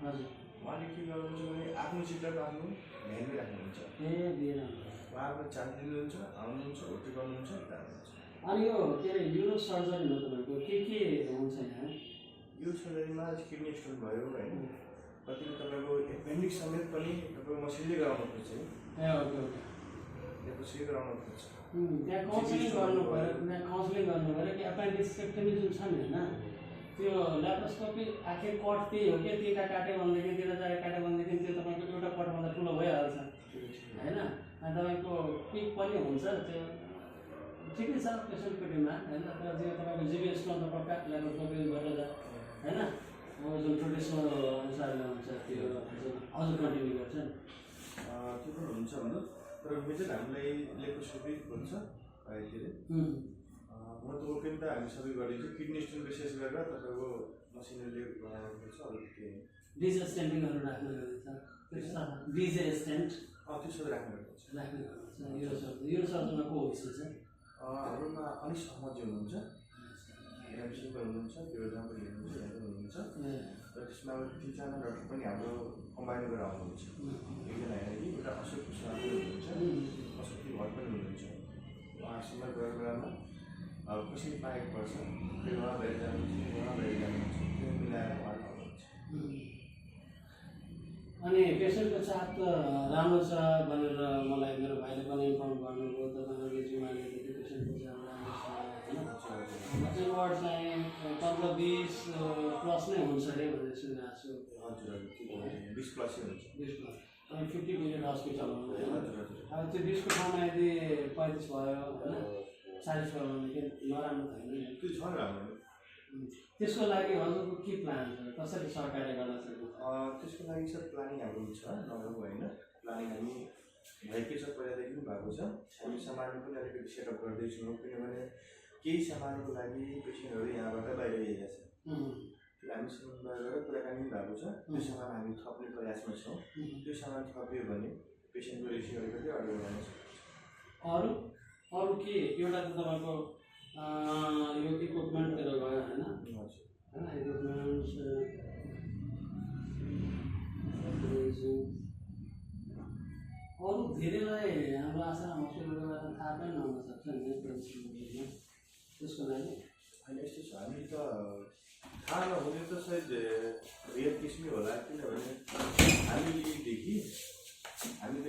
हजुर उहाँले के गर्नुहुन्छ भने आफ्नो चित्रको आफ्नो ध्यानमै राख्नुहुन्छ। ए दिएन उहाँको चार्ज लिनुहुन्छ, आउनुहुन्छ, भर्ती गर्नुहुन्छ, जानुहुन्छ। अनि यो के अरे न्युरो सर्जरीमा तपाईँको के हुन्छ यहाँ? यो सर्जरीमा किडनी स्टोन भयो होइन, कतिले तपाईँको एपेन्डिक्स समेत पनि तपाईँको मसिनले गराउनु खोज्छ है। ए ओके ओके त्यो पछि गराउनु खोज्छ। त्यहाँ काउन्सिलिङ गर्नु पऱ्यो, त्यहाँ काउन्सिलिङ गर्नु पऱ्यो कि एपेन्डिक्सेक्टमी जुन छ नि होइन, त्यो ल्याप्रोस्कोपी आखिर कट त्यही हो कि तिनवटा काट्यो भनेदेखि तिनवटा चार काट्यो भनेदेखि त्यो तपाईँको एउटा कटभन्दा ठुलो भइहाल्छ होइन। अनि तपाईँको पिक पनि हुन्छ, त्यो ठिकै छ पेसेन्टको डिमान्ड होइन। तर त्यो तपाईँको जिबी स्टोन त पक्का ल्याप्रोस्कोपी गरेर होइन, अब जुन ट्रेडिसनल अनुसारले हुन्छ त्यो अझ कन्टिन्यू गर्छ नि। त्यो पनि हुन्छ भन्नु, तर मेजर हामीलाई ल्याप्रोस्कोपी भन्छ अहिले। हुन त ओपन त हामी सबै गरिदिन्छौँ, किडनी स्टोन विशेष गरेर तपाईँको मसिनले गर्नुपर्छ। अरू के डिजे स्ट्यान्डिङहरू राख्नु गरिन्छ, डिजे स्ट्यान्ड त्यो सबै राख्नुपर्छ। राख्नु गर्नुहुन्छ। यो सर्जनमा को विषय चाहिँ हाम्रोमा अनिस अहमदजी हुनुहुन्छ, एमसीको हुनुहुन्छ, त्यो पनि हुनुहुन्छ, यहाँ पनि हुनुहुन्छ। र त्यसमा अब 3-4 डाक्टर पनि हाम्रो कम्बाइन गरेर आउनुहुन्छ। एकजना होइन कि एउटा अशोक कुशवाहा पनि हुनुहुन्छ, अशोकजी भट्ट पनि हुनुहुन्छ। उहाँसँग गएर बेलामा कसरी पाएको पर्छ, फेरि उहाँ भएर जानुहुन्छ, उहाँ भएर जानुहुन्छ, त्यो मिलाएर उहाँ आउनुहुन्छ। अनि पेसेन्टको चाप त राम्रो छ भनेर मलाई मेरो भाइले पनि इन्फर्म गर्नुभयो। तपाईँहरूले जिम्मादेखि पेसेन्टको चाप राम्रो छ होइन, इनवर्ड चाहिँ 15-20 प्लस नै हुन्छ अरे भनेर सुनेको छु। हजुर हजुर, 20 प्लसै हुन्छ। 20 प्लस अनि 50 मिनट हस्पिटलमा होइन। हजुर हजुर, अब त्यो 20को ठाउँमा यदि 35 भयो होइन, 40 भयो भनेदेखि नराम्रो त होइन। त्यो छ राम्रो। त्यसको लागि हजुरको के प्लान छ, कसरी सरकारले गर्न सक्छ? त्यसको लागि सर प्लानिङ हाम्रो हुन्छ, नभएको होइन। प्लानिङ हामी भएकै छ, पहिलादेखि पनि भएको छ। हामी सामानहरू पनि अलिकति सेटअप गर्दैछौँ, किनभने केही सामानको लागि पेसेन्टहरू यहाँबाट बाहिर गइरहेको छ। त्यो हामीसँग गएर कुराकानी पनि भएको छ। त्यो सामान हामी थप्ने प्रयासमा छौँ। त्यो सामान थप्यो भने पेसेन्टको रेसियो अलिकति अगाडि बढाउन सक्छ। अरू के एउटा त तपाईँको यो इक्विपमेन्टतिर गयो होइन, इक्विपमेन्ट अरू धेरैलाई हाम्रो आसाम हस्पिटलबाट थाहा पनि नहुन सक्छ नि त्यसको लागि। होइन यस्तो छ, हामी त थाहा नहुने त सायद रियल केस नै होला, किनभने हामीदेखि हामी त